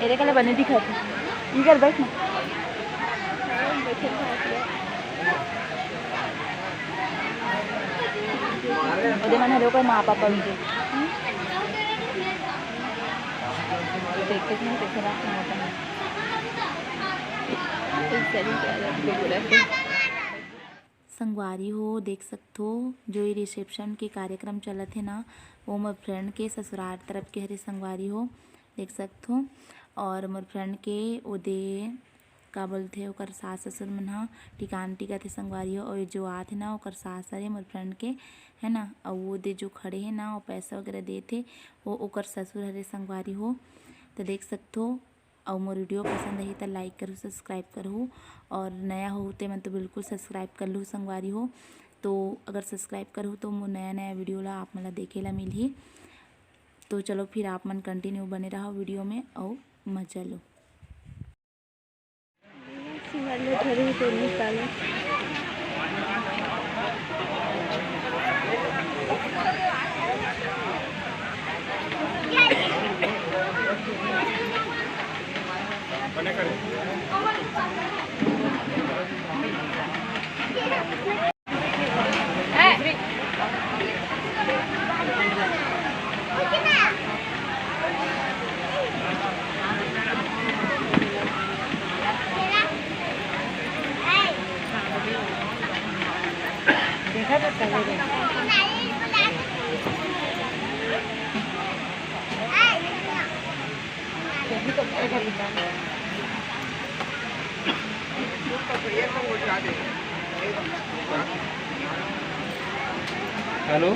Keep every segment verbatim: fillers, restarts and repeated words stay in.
मेरे कला बने दिखत हे। इधर बैठ ना। ओदे मन हरे ओकर माँ पापा भी देख। देख के नहीं देखे ना, खाना खाना। एक सेकंड के अलग से बोला थे। संगवारी हो, देख सकथो, जो ये रिसेप्शन के कार्यक्रम चलत हे ना, वो मोर फ्रेंड के ससुराल तरफ के हरे संगवारी हो, देख सकथो। और मोर फ्रेंड के ओदे, का बोलथे, ओकर सास ससुर मन ह टिकान टिकत हे संगवारी हो। और ये जो आत हे ना, ओकर सास हरे मोर फ्रेंड के, है ना। और वो दे जो खड़े हे ना, वो पैसा वगैरह देत हे, वो ओकर ससुर हरे संगवारी हो। तो देख सकथो, अउ मोर वीडियो पसंद आही त like करहु, subscribe करहु, और नया हो ते मन तो बिल्कुल subscribe कर लू संगवारी हो। तो अगर subscribe करहु तो मोर नया नया वीडियो ला आप मन ला देखे ला मिलही। तो चलो फिर आप मन continue बने रहो वीडियो में अउ मजा लो। देखा तो सवेरे। हेलो।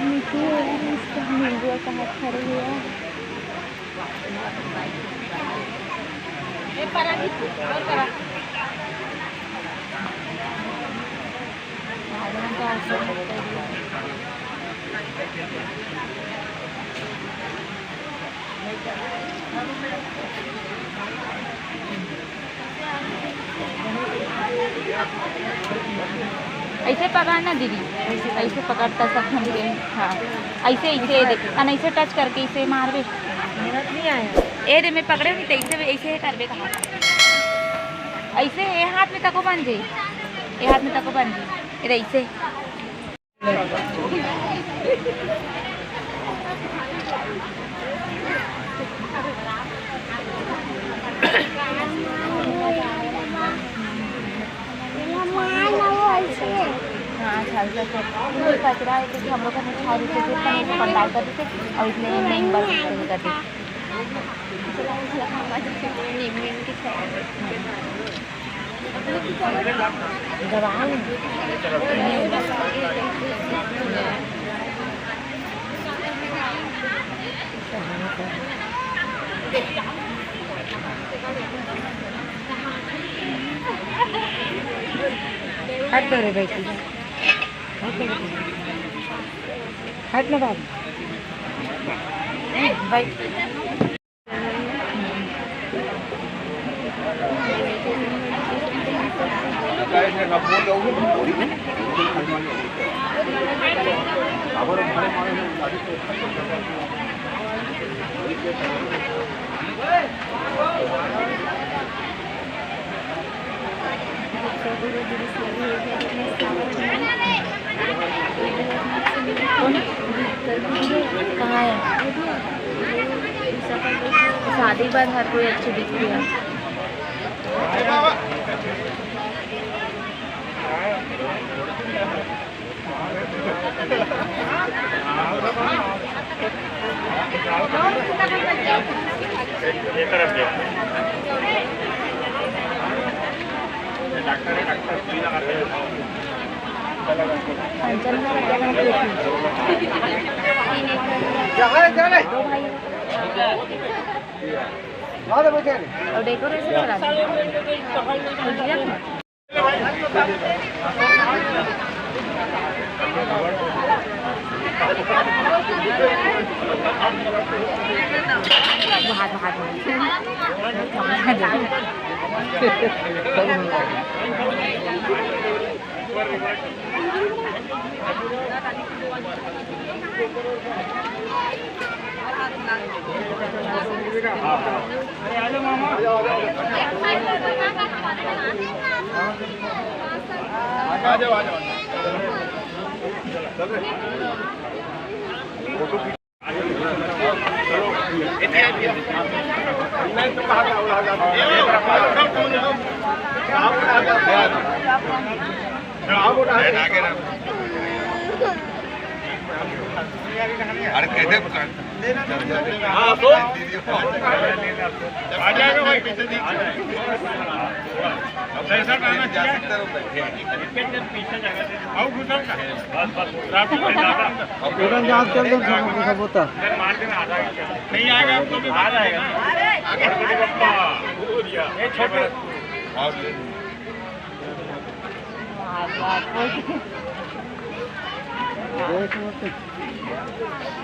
मिठू है, इसका नींबू का हाथ खड़े हुआ। ऐसे पकड़ ना दीदी, ऐसे पकड़ता सब हम के। हाँ, ऐसे, ऐसे दे, अन ऐसे टच करके ऐसे मारबे। मेहनत नहीं आया। ए दे, मैं पकड़े नहीं, तो ऐसे, ऐसे ही करबे कहा। ऐसे, ए हाथ में तको बन जाई, ए हाथ में तको बन जाई, ए दे, ऐसे। हाँ, अच्छा, अच्छा, अच्छा। ये कचरा है, क्योंकि हम लोग का नहीं खा रही थी, फिर हम लोग को कंटाल कर देते और इसलिए नहीं बंद कर देते। हट तो रे बेटी, हट ना बेटी। हट ना बाबू। बैठ। कहाँ है? शादी बर हर कोई अच्छी दिखती है। और डेकोरेशन करा दो। अरे कैसे? हाँ, तो आ जाएगा भाई, पीछे दीजिए। अब ऐसा गाना चाहिए। पीछे जगह दे दो। आउट हो सकता है। बस, बस, रात में ज्यादा। पूरा याद कर लो, सब, सब होता। नहीं आएगा, आपको भी मार आएगा। ये छोटे।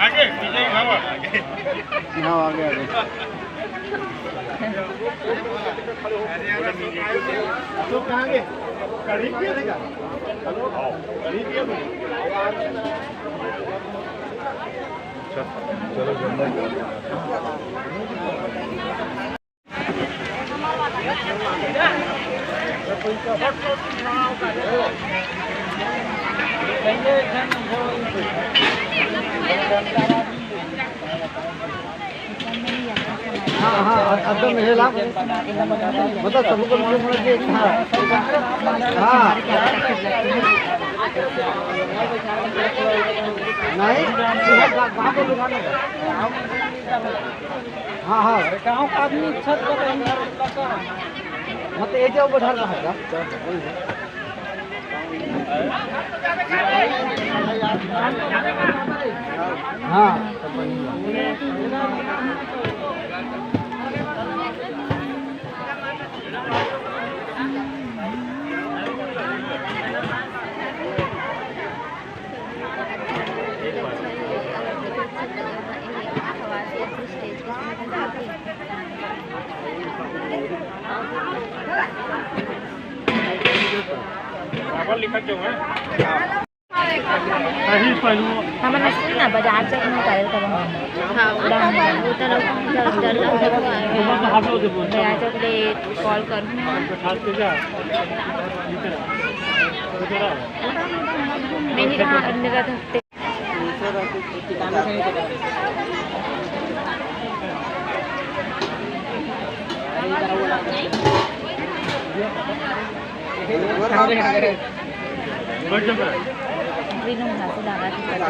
आगे, विजय बाबा। हाँ, आगे, आगे। तो कहाँ गए? करीब किया था क्या? करीब किया था। चलो, जल्दी। हाँ, हाँ, एकदम हेला। मतलब, सबको मालूम होना चाहिए। हाँ। हाँ। नहीं, इधर गा-, गाँव को दिखाने का। हाँ, हाँ। अरे, गाँव का आदमी छत पर कहीं घर लगा है। मतलब, ये जो उधर रहा है। हाँ, सब बढ़िया। हमर स्कूल ना बाजार चौक में उतारे का बा। हाँ, वो तो, वो तो लोग डर, डर लग रहा है। बाजार चौक ले कॉल कर। मैं नहीं रहा, अंदर का था। बिनु घास डाला थी कल। हाँ,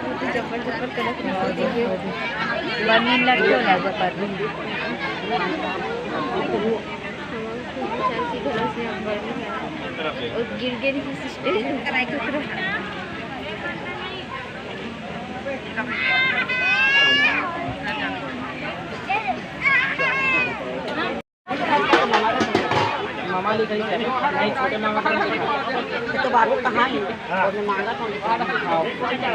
वो तो जबर जबर कलर की होती है। बनी लड़की हो जाएगा पर भी। हाँ, शांति भरोसे हम बनी है। और गिर गिर की सिस्टर। मामा ले गई है। नहीं, छोटे मामा के नहीं। तो बाबू कहाँ है? हाँ। और मैं मांगा था उनको।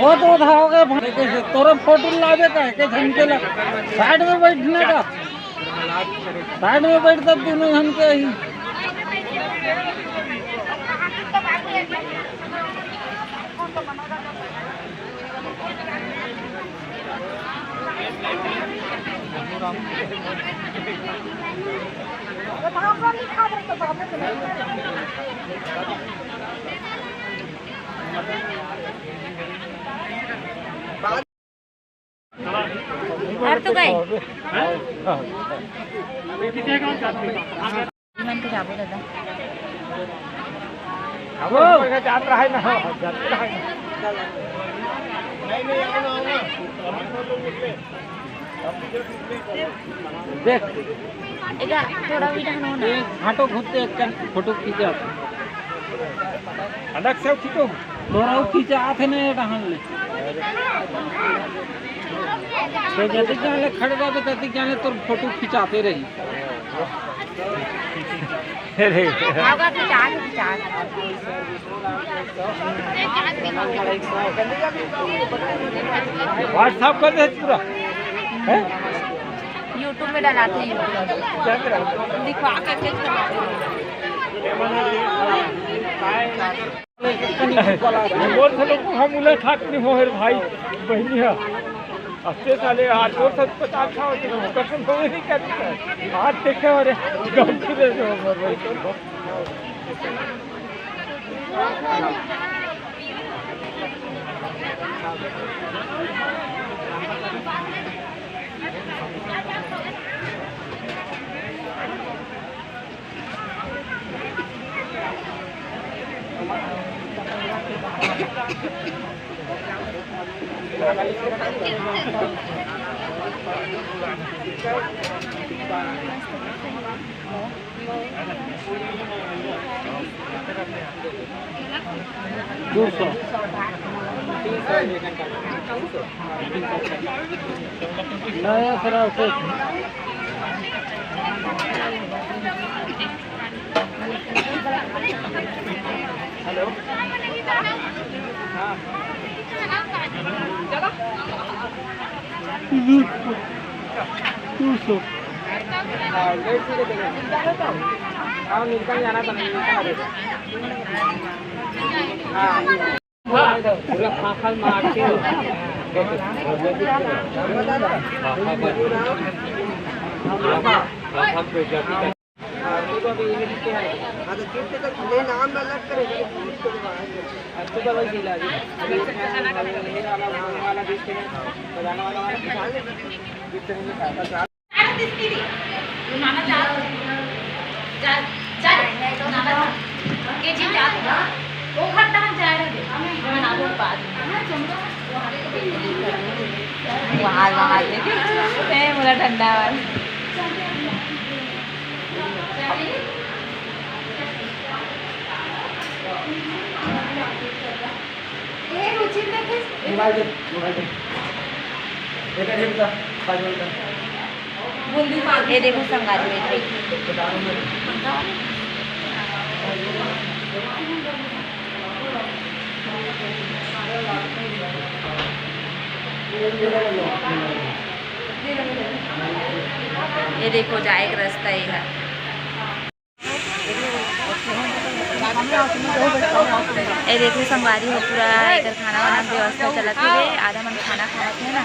वो तो उठा हो गए, भाई, कैसे तोरा फोटो लावे का है, कैसे इनके ला-, साइड में बैठने का, साइड में बैठता दोनों जन के ही। और तो गए। मन तो जाबो दादा। अब ऊपर का जात रहा है ना, जात रहा है। देख, एका थोड़ा भी ढंग होना। ये घाटो घूमते एक कन फोटो खींचा। अलग से खींचो। तोरा वो खींचा आथे नहीं रहन ले। तो जतिक जान ले खड़े रहबे, ततिक जान ले तोर फोटो खिंचाते रही। अरे। आगा खिंचा, खिंचा। WhatsApp कर दे पूरा। हैं? YouTube में डलाथे, YouTube। क्या करा? दिखवा के भेज के मारे। बोल, चलो, हम मुलाकात नहीं हो रे भाई, बहनी है। अस्ते साले आज और सच पचास था, तो कसम हो नहीं करता। आज देखे हो रे, गलती से जो हो, भाई। दो सौ। नया सरा से। हेलो। हाँ। दो सौ। हाँ, लेट से लेके जाओ। हाँ, मिलता ही आना था, मिलता आ जाएगा। हाँ। पूरा फाफल मार के। हाँ, तो अभी ये लिख के है। हाँ, तो फिर से तो ले नाम ना लग करे, तो फिर उसको जब आएंगे। अब तो दवाई दिला दी। अभी ये वाला, वो वाला बीच में, बजाने वाला वाला निकाल ले। बीच में निकाल। जा, जा, जा, जा। के जी जा, जा। वो घर तक जा रहे हैं। मैं ना बोल पा रही। वहाँ, वहाँ से। ए, बोला ठंडा वाला। मोबाइल दे, मोबाइल दे। ये देखो संगवारी हो। ये देखो जाए के रास्ता ये है। ए देखो संगवारी हो, पूरा एकर खाना वाना के व्यवस्था चलत हे। आधा मन खाना खावत हे ना।